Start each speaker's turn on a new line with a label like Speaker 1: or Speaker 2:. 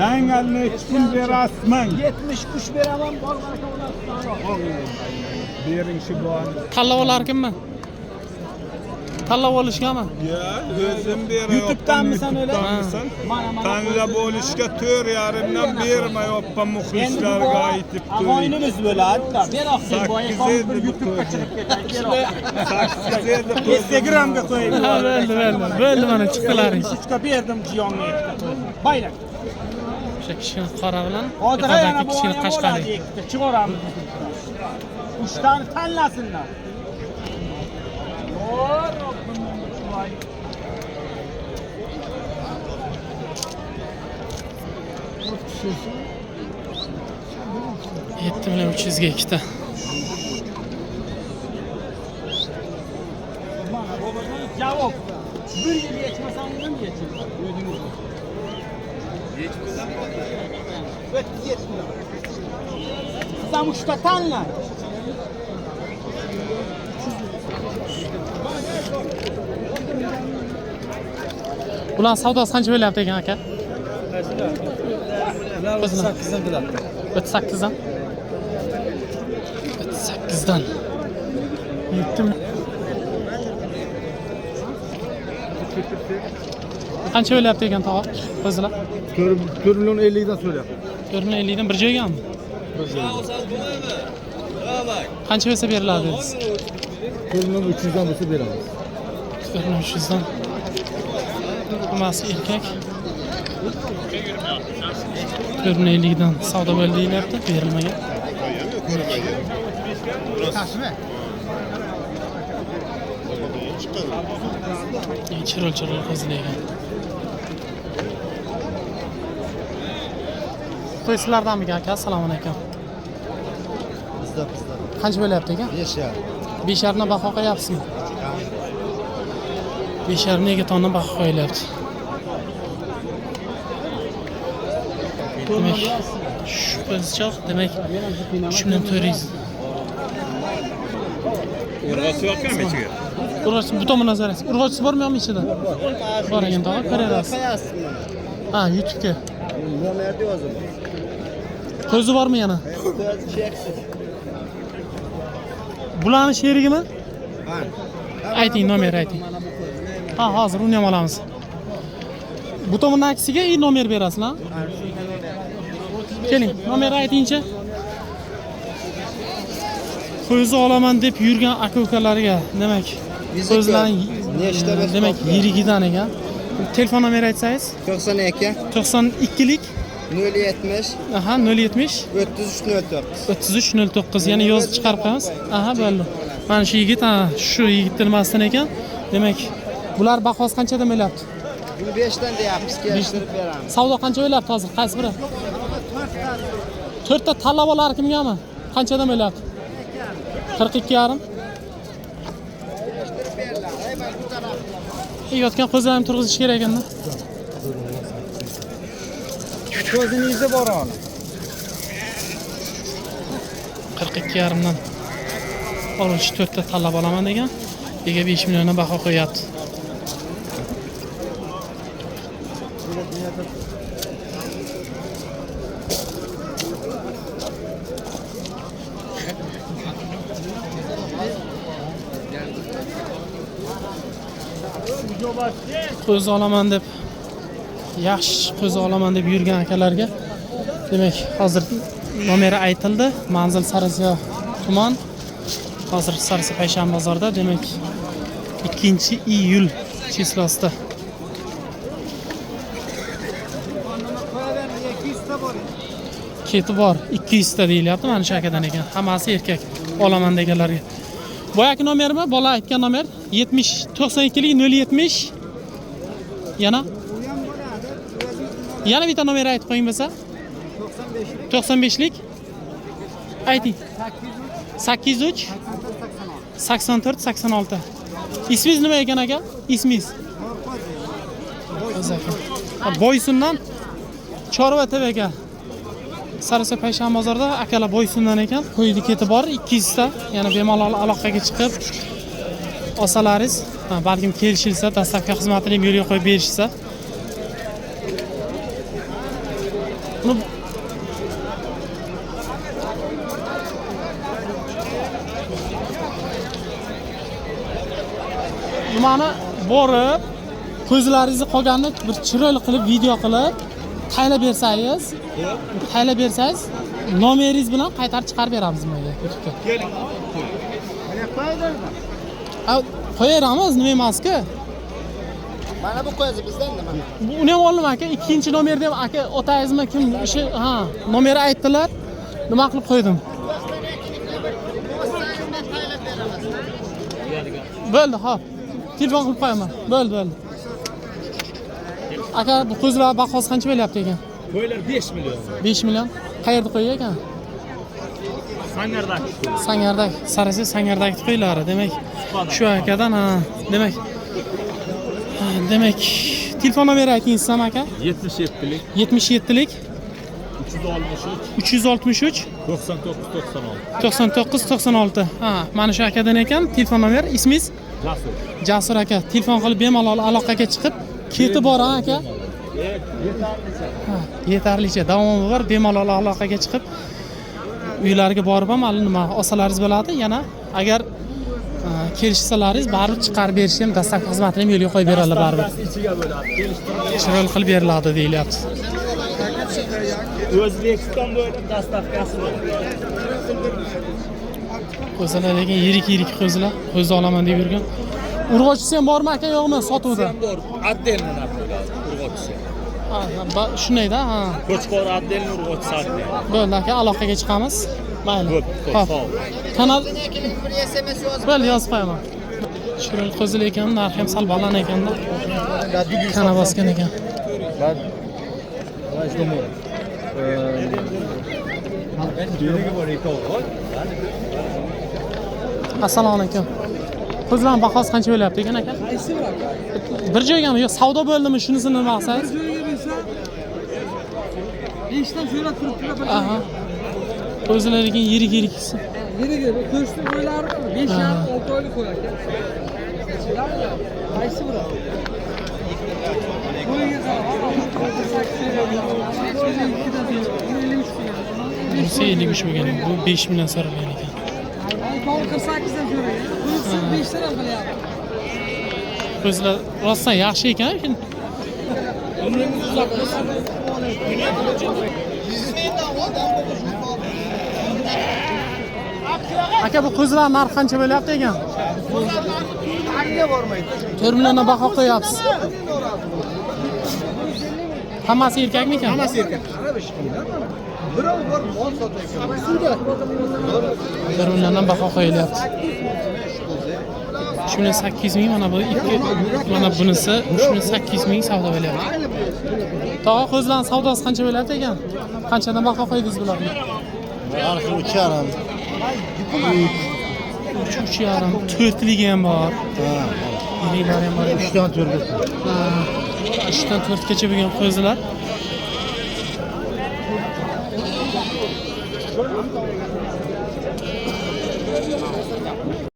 Speaker 1: Dangal nechi pul berasizman?
Speaker 2: 73 beraman, bor baraka bo'ladi.
Speaker 1: Bering shu bolani.
Speaker 3: Tanlab olarkinmi? Tanlab olishgami?
Speaker 1: Ya, o'zim berayoqman.
Speaker 2: YouTube'danmisan o'la?
Speaker 1: YouTube'danmisan?
Speaker 2: Mana mana.
Speaker 1: Tanlab olishga 4,5dan bermayapman muxlislarga aytib turib.
Speaker 2: Avoynimiz bo'ladi-da. Beroq boya
Speaker 1: Sakkiz
Speaker 2: bir
Speaker 1: edi bu
Speaker 2: YouTube'ga
Speaker 1: qo'y.
Speaker 2: Chiqib ketadi.
Speaker 1: Sakkiz edi.
Speaker 2: Instagramga qo'ying.
Speaker 3: Ha, bo'ldi, bo'ldi. Bo'ldi, mana chiqdilaring.
Speaker 2: 73ga berdim jiyonga ikkita. Bayrak.
Speaker 3: O'sha kichkina qora bilan
Speaker 2: Hozir
Speaker 3: yuqoridagi
Speaker 2: yana bu
Speaker 3: kichkina
Speaker 2: ham
Speaker 3: qashqari.
Speaker 2: bo'ladi, ikkita chiqaramiz. Uchtani tanlasinlar. Yo, Robbim, voy.
Speaker 3: 7 million 300ga ikkita.
Speaker 2: Mana bobojon javob. Bir yil yechmasam ham yechiladi. O'zingiz. Yechmasam 37 million. Siz ham uchta tanlang.
Speaker 3: Ular savdosi qancha bo'lyapti ekan, aka?
Speaker 4: Ular 38dan bo'ladi.
Speaker 3: 38dan. 38dan. 7. Qancha bo'lyapti ekan, tog'a? Qo'zilar?
Speaker 4: 4 million 50dan so'rayapti.
Speaker 3: 4 million 50dan bir joygami? Qancha bo'lsa beriladi dedingiz?
Speaker 4: 4 million 300dan bo'lsa beramiz.
Speaker 3: 4 million 300dan. Hammasi erkak. 4 million 50dan savdo bo'ldi deyilyapti, berilmagan. Chiroyli chiroyli qo'zilar ekan. Qo'y sizlardanmikan, aka? Assalomu alaykum.
Speaker 4: Bizda, bizda.
Speaker 3: Qancha bo'lyapti ekan?
Speaker 4: 5,5.
Speaker 3: 5,5dan baho qo'yapsizmi? 5,5 nega tondan baho qo'yilyapti? Demak, shu qo'zichoq, demak, 3 million 400.
Speaker 1: Urg'ochisi yo'qmi ichiga?
Speaker 3: Urg'ochisi bu tomondan so'raysiz. Urg'ochisi bormi yo'qmi ichida? Bor ekan, tog'a, ko'raverasiz. Ha, YouTube'ga.
Speaker 4: Nomerni yozing.
Speaker 3: Ko'zi bormi yana? Bularni sherigimi? Ayting, nomer ayting. Ha, hozir uni ham olamiz. Bu tomondan aksiga i nomer berasizlar. Keling, nomer aytingchi. Qo'zi olaman deb yurgan aka ukalarga, demak, qo'zilarning
Speaker 4: Nechta biz
Speaker 3: demak,
Speaker 4: topgan?
Speaker 3: yirigidan ekan. Telefon nomeri aytsangiz?
Speaker 4: 92
Speaker 3: 92lik
Speaker 4: 070
Speaker 3: aha, 070
Speaker 4: 33 09.
Speaker 3: 33 09. Yana yozib chiqarib qo'yamiz. Aha, bo'ldi. Mana shu yigit, ha, shu yigitni nimasidan ekan. Demak, bular bahosi qanchadan bo'lyapti?
Speaker 4: Buni 5dan deyapmiz, kelishtirib beramiz.
Speaker 3: Savdo qancha bo'lyapti hozir? Qaysi biri? To'rtta tanlab olar kimgami? Qanchadan bo'lyapti? 42,5. Yotgan qo'zilarni turg'izish kerak ekanda.
Speaker 4: Ko'zini izi bor oni.
Speaker 3: 42,5dan oluvchi to'rtta tanlab olaman degan. Ega 5 milliondan baho qo'yapti. Qo'zi olaman deb, yaxshi qo'zi olaman deb yurgan akalarga, demak, hozir nomeri aytildi. Manzil Sariosiyo tuman. Hozir Sariosiyo payshanba bozorida, demak, 2 iyul число sida. Keti bor 200 ta deyilyapti, mana shu akadan ekan. Hammasi erkak olaman deganlarga. Boyagi nomermi? Bola aytgan nomer 70 92 070. Yana bitta nomer aytib qo'ying bo'lsa. 95lik. Ayting. 803 84 86. Ismingiz nima ekan, aka? Ismingiz? Aka. Boysundan Chorva TV aka. Sariosiyo payshanba bozorida akalar Boysundan ekan. Qo'yni keti bor 200 ta. Yana bemalol aloqaga chiqib olsalaringiz, balkim kelishilsa, dastlabki xizmatini ham yo'lga qo'yib berishsa. Nimani borib ko'zlaringizni qolganini bir chiroyli qilib video qilib taylab bersangiz, nomeringiz bilan qaytarib chiqarib beramiz bunga YouTube'ga.
Speaker 1: Keling.
Speaker 3: Qo'yaveramiz, nima emas-ku.
Speaker 4: Mana bu qo'zi bizdan nima?
Speaker 3: Uni ham oldim aka, ikkinchi nomerda ham aka otangizmi kim o'sha, ha, nomeri aytdilar. Nima qilib qo'ydim? Bo'ldi, xo'p. Telefon qilib qo'yaman. Bo'ldi, bo'ldi. Aka, bu qo'zilar bahosi qancha bo'lyapti ekan?
Speaker 2: Qo'ylar 5 million.
Speaker 3: 5 million. Qayerda qo'yi ekan?
Speaker 2: Sangardak.
Speaker 3: Sangardak, Sarasi Sangardak qo'ylari. Demak, shu akadan, ha, demak. Demak, telefon nomeri ayting siz ham aka.
Speaker 2: 77lik
Speaker 3: 77lik
Speaker 2: 363
Speaker 3: 363
Speaker 2: 99 96.
Speaker 3: 99 96. Ha, mana shu akadan ekan telefon nomeri. Ismingiz?
Speaker 2: Jasur.
Speaker 3: Jasur aka. Telefon qilib bemalol aloqaga chiqib, keti bor ha aka. Ha, yetarlicha davomi bor, bemalol aloqaga chiqib uylariga borib ham hali nima olsalaringiz bo'ladi. Yana agar kelishsalaringiz baribir chiqarib berishni ham dastlabki xizmatini ham yo'lga qo'yib beradilar baribir.
Speaker 2: Ichiga bo'ladi. Kelishtirib.
Speaker 3: Chiroyli qilib beriladi deyilyapti.
Speaker 2: O'zbekiston bo'ylab dastavkasi bor.
Speaker 3: Qo'zilar lekin yirik-yirik qo'zilar, qo'zi olaman deb yurgan. Urg'ochisi ham bormi aka, yo'qmi sotuvda?
Speaker 2: Bor, отдельно narx bo'ladi urg'ochisi.
Speaker 3: Ha, shundayda, ha.
Speaker 2: Qo'chqor отдельно, urg'ochisi отдельно.
Speaker 3: Bo'ldi aka, aloqaga chiqamiz. Mayli.
Speaker 2: Bo'pti,
Speaker 3: Xo'p.
Speaker 2: sog' bo'ling.
Speaker 3: Kanal
Speaker 4: Bir SMS yozib
Speaker 3: bo'ldi, yozib qo'yaman. Chiroyli qo'zilar ekan, narxi ham sal baland ekanda. Kana bosgan ekan. Assalomu alaykum. Qo'zilarning bahosi qancha bo'lyapti ekan aka? Bir joygami? Yo'q, savdo bo'ldimi? Shunisini nima qilsangiz?
Speaker 5: 5 dan so'rab turibdilar.
Speaker 3: Aha. Qo'zilar lekin yirik-yirikkisi.
Speaker 5: Yirik, ko'shni qo'ylari 5,5 6 oylik qo'y aka. Qaysi biri? Qo'yga
Speaker 3: Bunisi 53 bo'lgan. Bu 5 million so'ralgan ekan.
Speaker 5: To'g'ri 48 dan so'ragan. Bunisi 5 dan ham qilyapti.
Speaker 3: Qo'zilar rostdan yaxshi ekan. Aka, bu qo'zilar narxi qancha bo'lyapti ekan? 4 milliondan baho qo'yapsiz. Hammasi erkakmi ekan? Hammasi erkak. 4 milliondan baho qo'yilyapti. 3800 ming mana bu ikki, mana bunisi 3800 ming savdo bo'lyapti. Tog'a, qo'zilarning savdosi qancha bo'lyapti ekan? Qanchadan baho qo'ydingiz bularni?
Speaker 4: Narxi 3,5.
Speaker 3: 3,5, 4ligi ham bor. Yiriklari ham bor.
Speaker 4: 3 dan 4 gacha.
Speaker 3: 3 dan 4 gacha bo'lgan qo'zilar.